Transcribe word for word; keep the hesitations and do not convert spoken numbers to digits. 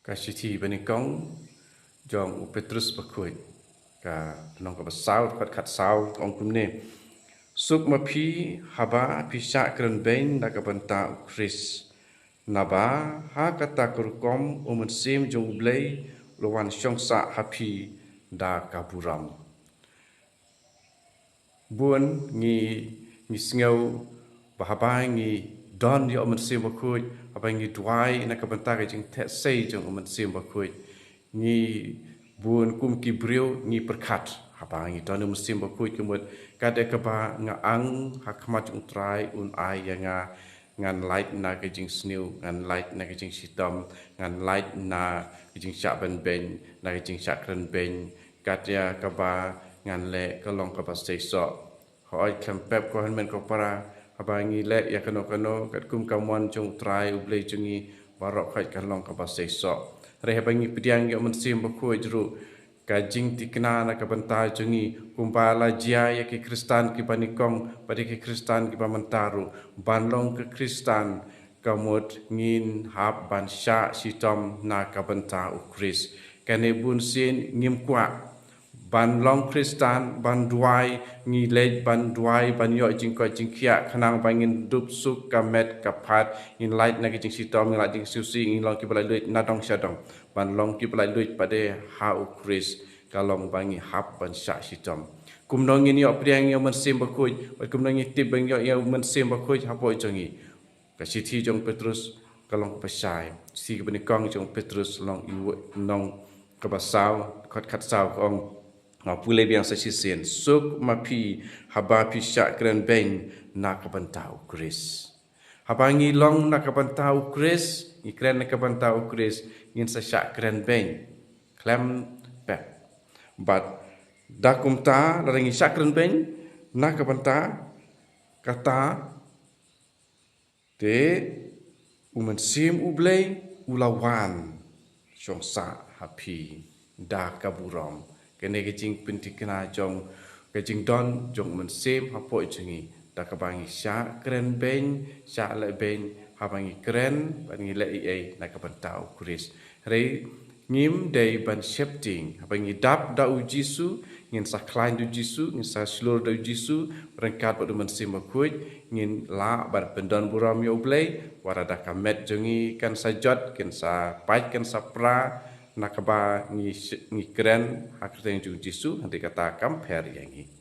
Ka shithi banyngkong jong u Petrus bakhuid, ka lynnong kaba saw, dkhot khatsaw, ka ong kumne: Suk ma phi haba phi shah kren beiñ na ka bynta u Khrist. Naba ha kata ka rukom u Mynsiem jong u Blei u la wan shong sah ha phi da ka burom. Bun ngi, ngi sngew ba haba ngi don ïa u Mynsiem Bakhuid, haba ngi duwai na ka bynta ka jingtheh sei jong u Mynsiem Bakhuid, ngi bun kum ki briew ngi pyrkhat, haba ngi don u Mynsiem Bakhuid ka mut, kat ïa kaba nga ang ha khmat jong u Trai un ai ïa nga, ngan lait na ka jingsniew, ngan lait na ka jingshitom, ngan lait na ka jingshah ban beiñ, na ka jingshah kren beiñ, kat ïa kaba ngan leh ka long kaba seisoh. Hooid, khlem pep ko hynmen ko para, haba ngi leh ïa kano kano katkum ka mon jong u Trai u Blei jong ngi, baroh khoit ka long kaba seisoh. Hynrei haba ngi pdiang ïa u Mynsiem Bakhuid ruh, ka jingthikna na ka bynta jong ngi, kumba la jia ïa ki Khristan kiba nyngkong bad ïa ki Khristan kiba mynta ruh, ban long ka Khristan ka mut ngin hap ban shah shitom na ka bynta u Khrist. Kane bunsien ngim kwah ban long Khristan, ban duwai, ngi leit ban duwai, ban ïoh jingkoit jingkhiah, khnang ba ngin dup suk ka met ka phad, ngin lait na ka jingshitom, ngin lait jingsngewsih, ngin long kiba laitluid nadong shadong. Ban long kiba laitluid pat de ha u Khrist, ka long ba ngi hap ban shah shitom. Kumno ngin ïoh pdiang ïa u Mynsiem Bakhuid, bad kumno ngi tip ba ngi ïoh ïa u Mynsiem Bakhuid hapoh jong ngi? Ka shithi jong u Petrus ka long kaba shai. Shithi kaba nyngkong jong u Petrus lynnong i, lynnong kaba saw, dkhot khatsaw ka ong. Nga pule biang sa shisien: Suk ma phi haba phi shah kren beiñ na ka bynta u Khrist. Haba ngi long na ka bynta u Khrist, ngi kren na ka bynta u Khrist, ngin sa shah kren beiñ khlem pep. Bad da kumta, lada ngi shah kren beiñ na ka bynta kata, te u Mynsiem u Blei u la wan shong sah ha phi da ka burom. Kane ka jingpynthikna jong ka jingdon jong u Mynsiem hapoh jong ngi, da kaba ngi shah kren beiñ, shah leh beiñ, haba ngi kren bad ngi leh ei ei na ka bynta u Khrist. Hynrei ngim dei ban sheptieng. Haba ngi dap da u Jisu, ngin sa khlaiñ da u Jisu, ngin sa shlur da u Jisu ryngkat bad u Mynsiem Bakhuid, ngin lah ban pyndon burom ïa u Blei. Wat la da ka met jong ngi kan sa jot, kan sa pait, kan sa pra na kaba ngi sh-, ngi kren ha ka kyrteng jong u Jisu, hynrei kata kam pher ïa ngi.